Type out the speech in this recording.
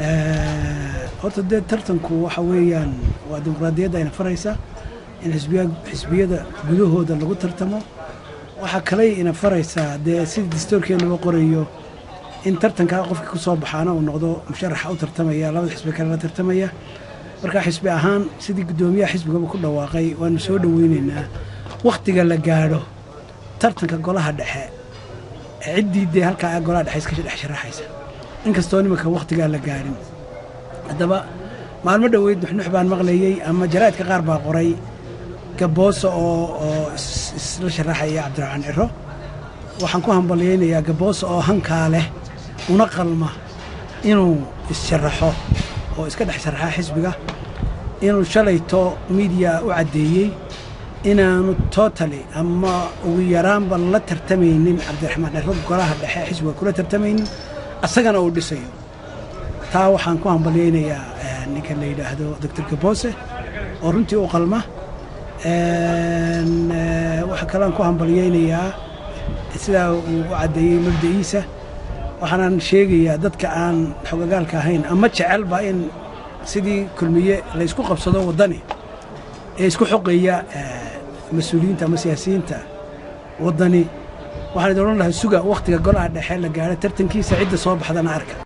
Horta dee tartanku waxa weeyaan waa dimuqraadiyadda ayna faraysa in xisbiyada gudahooda lagu tartamo. Waxaa kaley ina faraysaa dee sidii dastuurkeenaba qorayo in tartankaa qofkii ku soo baxaana uu noqdo musharaxa u tartamaya labada xisbi kale la tartamaya. Marka xisbi ahaan sidii guddoomiyaha xisbigaba ku dhawaaqay waanu soo dhoweynaynaa wakhtiga la gaadho tartanka golaha dhexe, ciddii dee halkaa golaha dhexe iska dhex sharaxaysa, inkastoo nimanka wakhtigaa la gaadhin. Haddaba maalmo dhoweyd nuxnux baan maqlayey ama jaraa'idka qaar baa qoray Gaboose oo isla sharaxaya Cabdiraxmaan Ciro. Waxaan ku hambalyaynayaa Gaboose oo hankaa leh una qalma inuu is-sharaxo oo iska dhex sharaxa xisbiga, inuu shalayto miidiya u caddeeyey inaanu totally ama ugu yaraanba la tartamaynin Cabdiraxmaan Ciro, golaha dhexe xisbiga kula tartamaynin, asagana uu dhisayo. Taa waxaan ku hambalyaynayaa ninka la yidhaahdo Doctor Gaboose oo runtii u qalma. Waxaa kalean ku hambalyaynayaa sidaa uu u caddeeyey mabda'iisa. Waxaanan sheegayaa dadka aan xogagaalka ahayn ama jecelba in sidii Kulmiye la isku qabsado Waddani ee isku xoqeeya mas-uuliyiinta ama siyaasiyiinta Waddani, waxaan idin odhan lahaa suga wakhtiga golaha dhexe la gaadho tartankiisa, cidda soo baxdana arka.